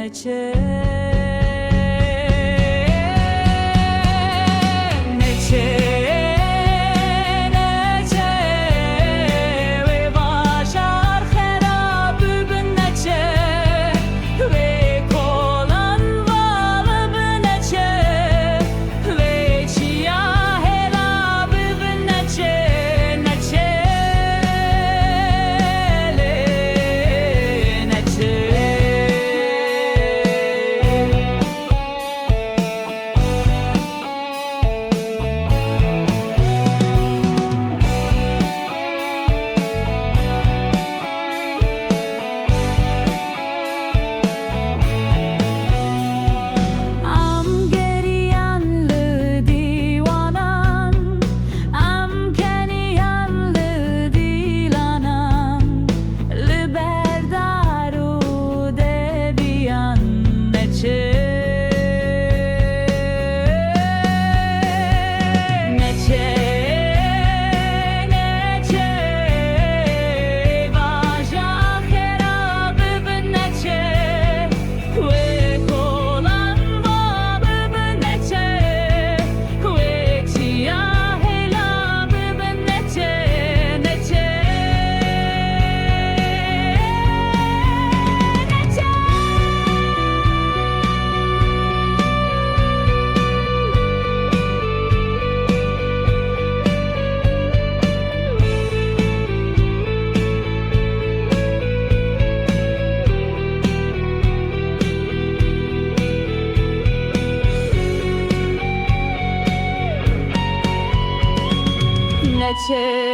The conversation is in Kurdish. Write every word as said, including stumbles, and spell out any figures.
Neçe, neçe, neçe, wê bajar xera bibin neçe, wê kolan va bibin neçe, wê çiya hêla bibin neçe, neçe, lê neçe. Em geriyan li dîwanan, em keniyan li dîlanan, li ber dar û debiyan neçe. Neçe, neçe, baja xera bibin neçe. Wê kolan va bibin neçe, wê çiya hêla bibin neçe, neçe, neçe. Neçe.